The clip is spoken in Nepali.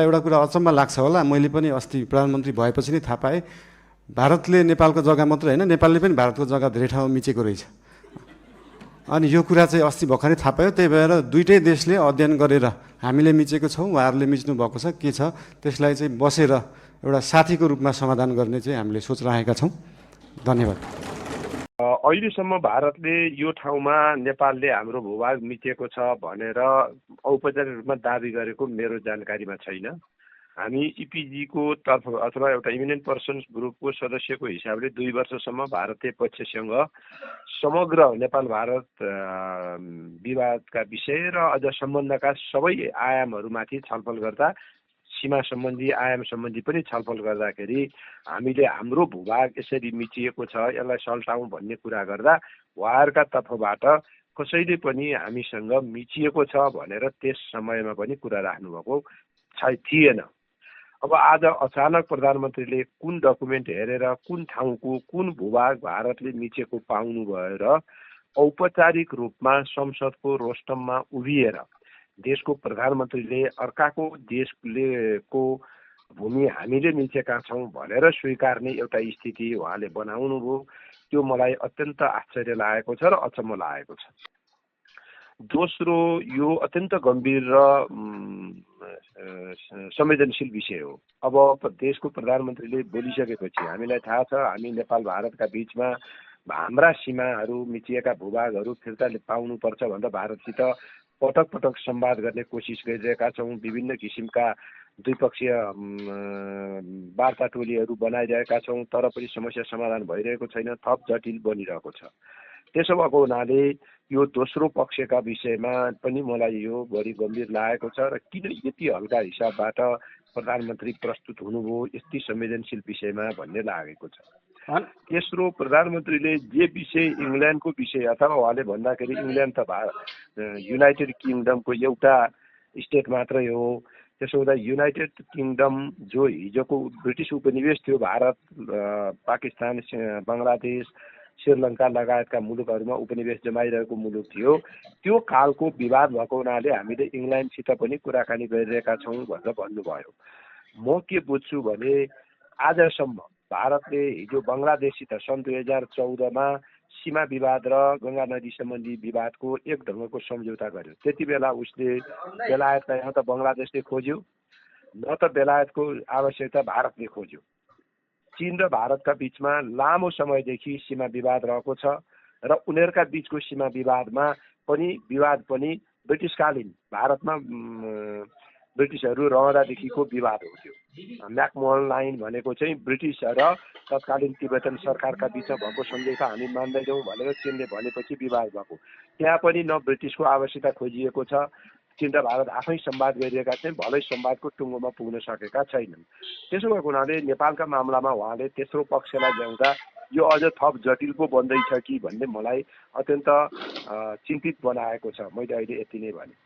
एउटा कुरा अचम्म लाग्छ होला, मैले पनि अस्ति प्रधानमन्त्री भएपछि नै थाहा पाएँ, भारतले नेपालको जग्गा मात्रै होइन, नेपालले पनि भारतको जग्गा धेरै ठाउँमा मिचेको रहेछ। अनि यो कुरा चाहिँ अस्ति भर्खरै थाहा पायो। त्यही भएर दुईटै देशले अध्ययन गरेर हामीले मिचेको छौँ, उहाँहरूले मिच्नु भएको छ, के छ त्यसलाई चाहिँ बसेर एउटा साथीको रूपमा समाधान गर्ने चाहिँ हामीले सोच राखेका छौँ। धन्यवाद। अहिलेसम्म भारतले यो ठाउँमा नेपालले हाम्रो भूभाग मिचेको छ भनेर औपचारिक रूपमा दाबी गरेको मेरो जानकारीमा छैन। हामी इपिजीको तर्फ अथवा एउटा इमिनेन्ट पर्सन्स ग्रुपको सदस्यको हिसाबले 2 वर्षसम्म भारतीय पक्षसँग समग्र नेपाल भारत विवादका विषय र अझ सम्बन्धका सबै आयामहरूमाथि छलफल गर्दा, सीमा सम्बन्धी आयाम सम्बन्धी पनि छलफल गर्दाखेरि हामीले हाम्रो भूभाग यसरी मिचिएको छ, यसलाई सल्टाउँ भन्ने कुरा गर्दा उहाँहरूका तर्फबाट कसैले पनि हामीसँग मिचिएको छ भनेर त्यस समयमा पनि कुरा राख्नुभएको थिएन। अब आज अचानक प्रधानमन्त्रीले कुन डकुमेन्ट हेरेर कुन ठाउँको कुन भूभाग भारतले मिचेको पाउनु भएर औपचारिक रूपमा संसदको रोस्टममा उभिएर देशको प्रधानमन्त्रीले अर्काको देशको भूमि हामीले मिचेका छौँ भनेर स्वीकार्ने एउटा स्थिति उहाँले बनाउनु भयो। त्यो मलाई अत्यन्त आश्चर्य लागेको छ र अचम्म लागेको छ। दोस्रो, यो अत्यन्त गम्भीर र संवेदनशील विषय हो। अब देशको प्रधानमन्त्रीले बोलिसकेपछि हामीलाई थाहा छ हामी नेपाल भारतका बीचमा हाम्रा सीमाहरू मिचिएका भूभागहरू फिर्ता पाउनुपर्छ भनेर भारतसित पटक पटक संवाद गर्ने कोसिस गरिरहेका छौँ। विभिन्न किसिमका द्विपक्षीय वार्ता टोलीहरू बनाइरहेका छौँ, तर पनि समस्या समाधान भइरहेको छैन, थप जटिल बनिरहेको छ। त्यसो भएको हुनाले यो दोस्रो पक्षका विषयमा पनि मलाई यो बढी गम्भीर लागेको छ र किन यति हल्का हिसाबबाट प्रधानमन्त्री प्रस्तुत हुनुभयो यति संवेदनशील विषयमा भन्ने लागेको छ। तेस्रो, प्रधानमन्त्रीले जे विषय इङ्ल्यान्डको विषय अथवा उहाँले भन्दाखेरि इङ्ल्यान्ड त युनाइटेड किङडमको एउटा स्टेट मात्रै हो। त्यसो हुँदा युनाइटेड किङडम जो हिजोको ब्रिटिस उपनिवेश थियो, भारत, पाकिस्तान, बङ्गलादेश, श्रीलङ्का लगायतका मुलुकहरूमा उपनिवेश जमाइरहेको मुलुक थियो, त्यो कालको विवाद भएको हुनाले हामीले इङ्ल्यान्डसित पनि कुराकानी गरिरहेका छौँ भनेर भन्नुभयो। म के बुझ्छु भने आजसम्म भारतले हिजो बङ्गलादेशसित सन् 2014मा सीमा विवाद र गङ्गा नदी सम्बन्धी विवादको एक ढङ्गको सम्झौता गर्यो। त्यति बेला उसले बेलायतलाई न त बङ्गलादेशले खोज्यो, न त बेलायतको आवश्यकता भारतले खोज्यो। चीन र भारतका बीचमा लामो समयदेखि सीमा विवाद रहेको छ र उनीहरूका बीचको सीमा विवादमा पनि ब्रिटिसकालीन भारतमा ब्रिटिसहरू रहँदादेखिको विवाद हो। त्यो म्याकमोहन लाइन भनेको चाहिँ ब्रिटिस र तत्कालीन तिब्बतन सरकारका बिचमा भएको सम्झौता हामी मान्दैनौँ भनेर चीनले भनेपछि विवाद भएको। त्यहाँ पनि न ब्रिटिसको आवश्यकता खोजिएको छ, चीन र भारत आफै संवाद गरिरहेका छन्, भलै संवादको टुङ्गोमा पुग्न सकेका छैनन्। त्यसो भएको हुनाले नेपालका मामलामा उहाँले तेस्रो पक्षलाई ल्याउँदा यो अझ थप जटिल पो बन्दैछ कि भन्ने मलाई अत्यन्त चिन्तित बनाएको छ। मैले अहिले यति नै भने।